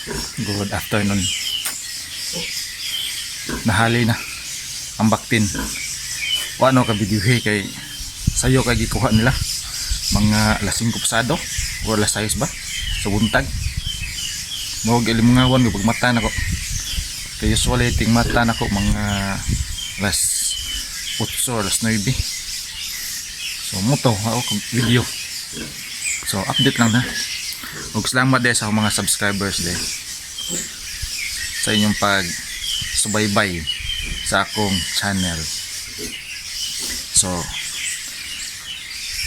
Good afternoon. Nahali na ang baktin. Wa no ka video kay sayo kay gikuha nila mga alas 5 pasado o alas 6 ba sa buntag. Mao gilimungawan ko pag mata nako. Kay usually ting mata nako mga alas 8 o alas 9. So mo to ako kag video. So update lang na. Ug salamat din sa akong mga subscribers din sa inyong pag subaybay sa akong channel. So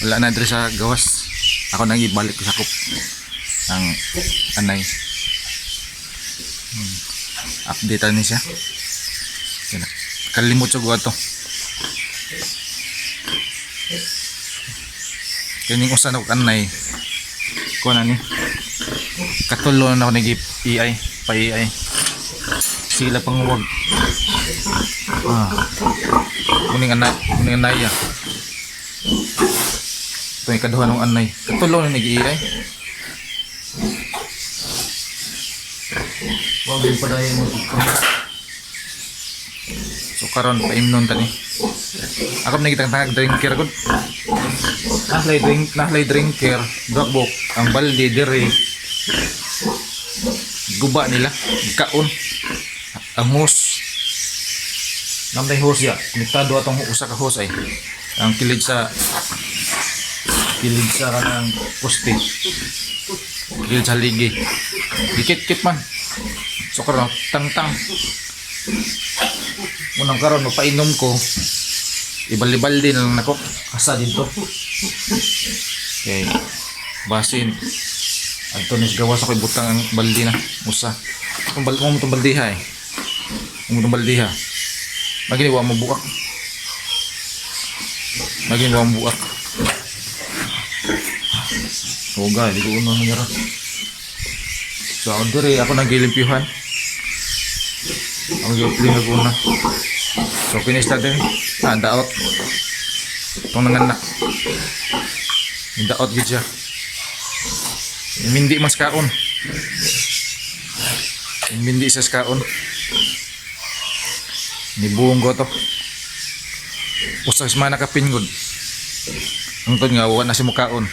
wala na diri sa gawas. Ako nang ibalik ko sa kup ang anay. Update ni siya. Kaya kalimot sa to. Kining usa na ko anay. Kuha na ni. Katulo na ako nag EI, pa EI. Sila panguwag. Ah. Kuning anay, kuning anay ah. Ito yung kaduha ng anay. Katulo na nag-EI. Wag din padayon mo. So karon paimnon ta ni. Ako na kitang tangag drinker gud. Nahlay drink, nahlay drinker, duha ang balde dire. Guba nila, kaon. Ang hose. Namday hose ya, konektado atong usa ka hose ay. Ang kilid sa kanang poste. Kilid sa ligi. Gikit-kit man. So karon tang-tang. Unang karon mapainom ko. Ibali-baldi na lang nako. Asa dito. Okay. Basin. Adto ni gawas ako ibutang ang baldi na. Usa. Itong baldi mo itong baldiha eh. Mo itong baldiha. Magini wa mo buak. Magini wa mo buak. Huga, di ko uno nangyara. So ako dire ako nagilimpyuhan. Ang gilimpyuhan ko na. So finish na din. Ah, daot. Itong nanganak. Yung daot gid siya. Hindi mas kaon. Hindi sa kaon. Nibuong ko to. Usa sa mga nakapingod. Ang nga wa na si mukaon.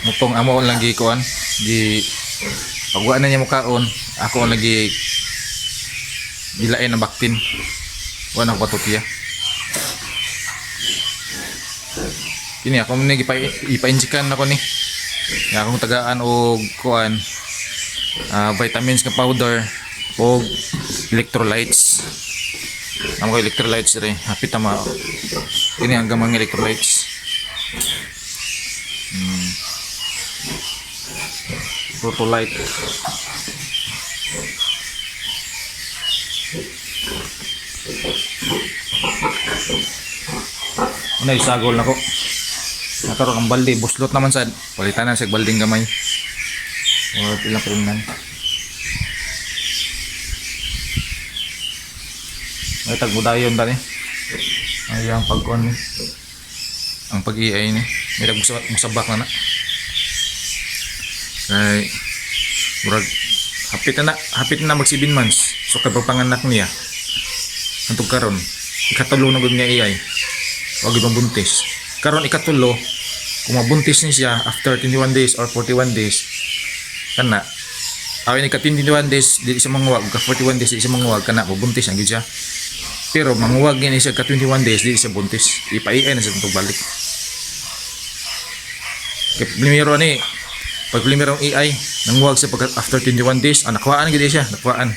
Mutong amo lang gi kuan, gi pag wa na niya mukaon, ako lang gi gilain ang baktin. Wa na ko patutiya. Kini ako ni gipa ipa-injikan ako ni. Nga akong tagaan og kuan, vitamins nga powder og electrolytes. Amo ko electrolytes dire. Hapit ta ma. Kini ang gamang electrolytes. Protolite. Una isagol nako. Nakaroon ang balde, buslot naman sad. Palitan na sa balding gamay. O ilang primnan. May tagbudayon tani. Ay ang pagkuan ni. Ang pag-iay ni. May tagmusabak na na. Kay murag hapit na mag 7 months. So kay pagpanganak niya. Hantog karon, ikatulo na gud nga AI. Wag ibang buntis. Karon ikatulo, kung mabuntis ni siya after 21 days or 41 days, kana awin ka 21 days di siya manguwag, ka 41 days di siya manguwag, kana mabuntis ang gyud siya. Pero manguwag gini siya ka 21 days, di siya buntis. Ipa-AI na siya tungtong balik. Kay primero ni, pag primero ang AI, nanguwag siya pag after 21 days, ah, nakuhaan gid siya, nakuhaan.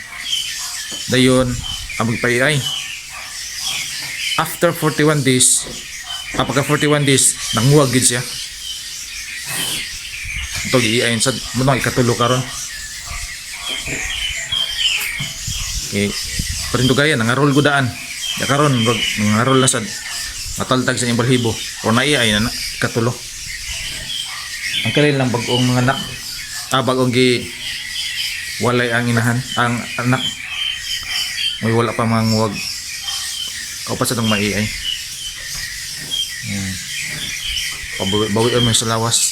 Dayon, ang magpa-AI. After 41 days, ah, pagka 41 days, nanguwag gid siya. Ito, AI sa muna ikatulo karon. Okay. Pero nangarol ko daan. Ya karon murag nangarol na sad mataltag sa inyong balhibo. O na AI na, na ikatulo. Ang kalin lang bagong mga anak. Ah, bagong gi walay ang inahan, ang anak. May wala pa manguwag. Kaupat sa itong ma-AI. Pabawi, bawian mo sa lawas.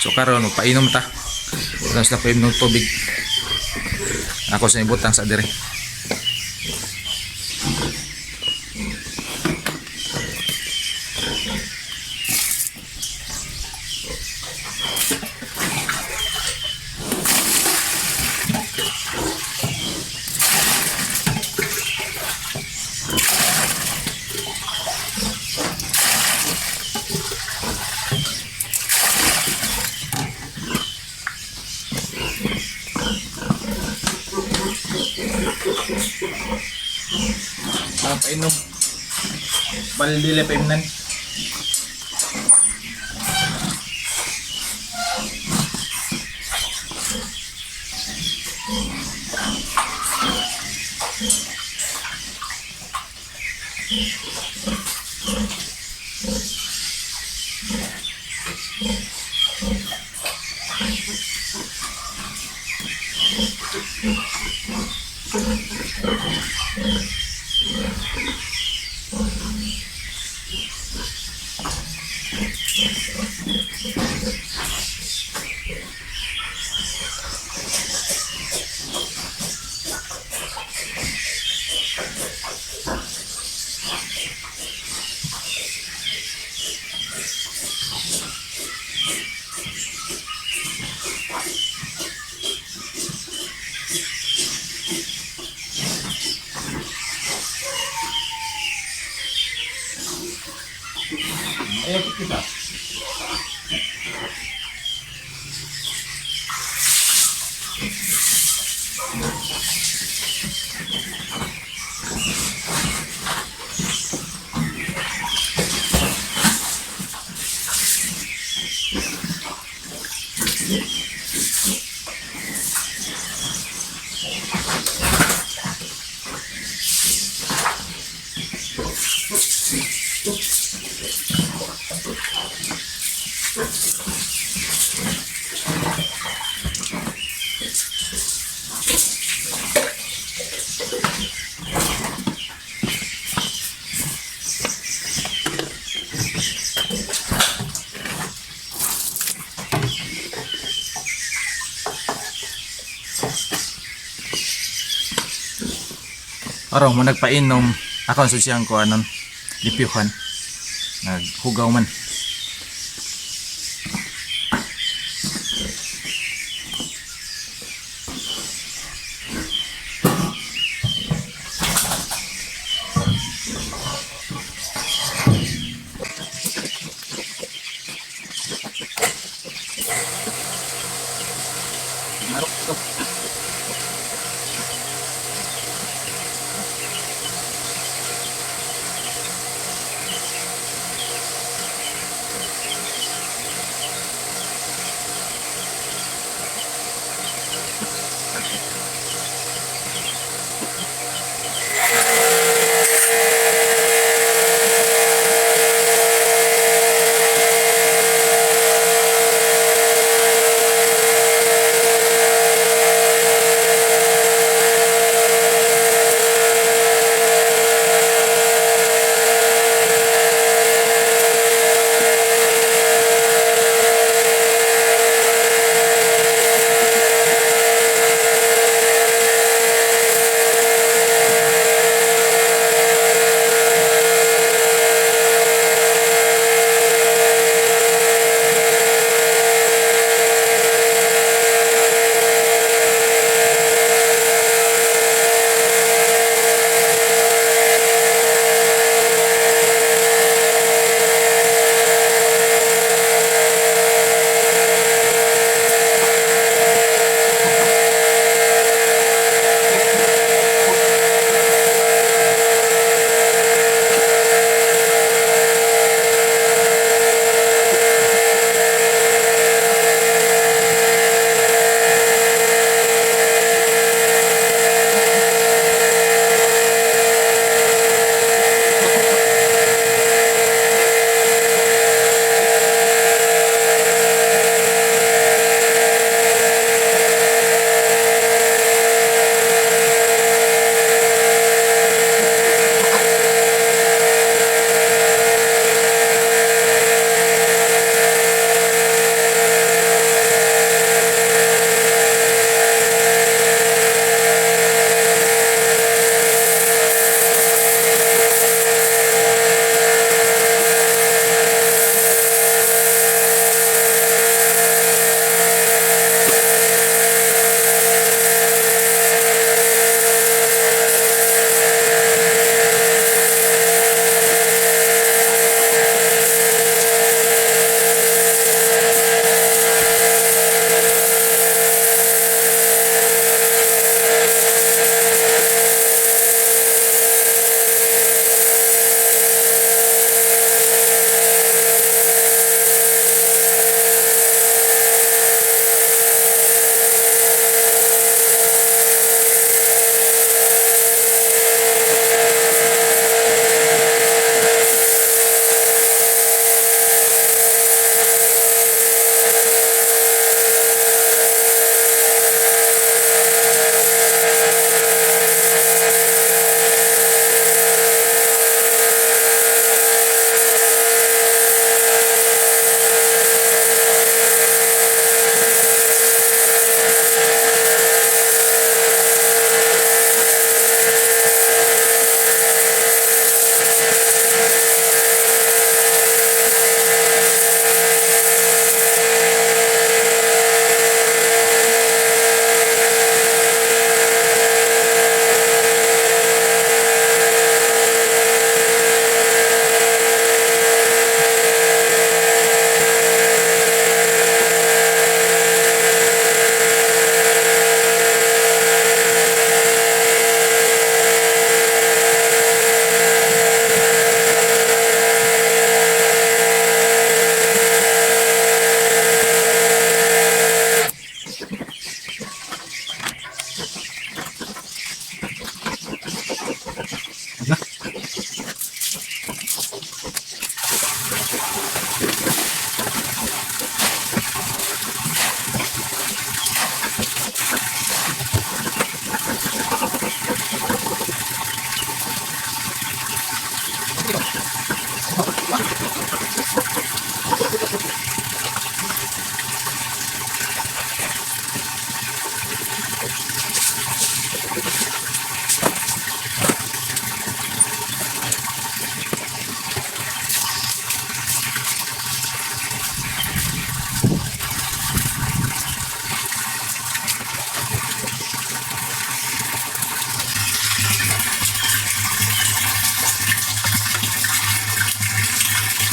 So karon magpainom ta. Wala sila painom ng tubig. Ako sa ibutang sa dire. Ah, painom. Baldile paimnan. Ayaw kita. Araw mo nagpainom ako ang siyang ko anon lipyuhan. Naghugaw man.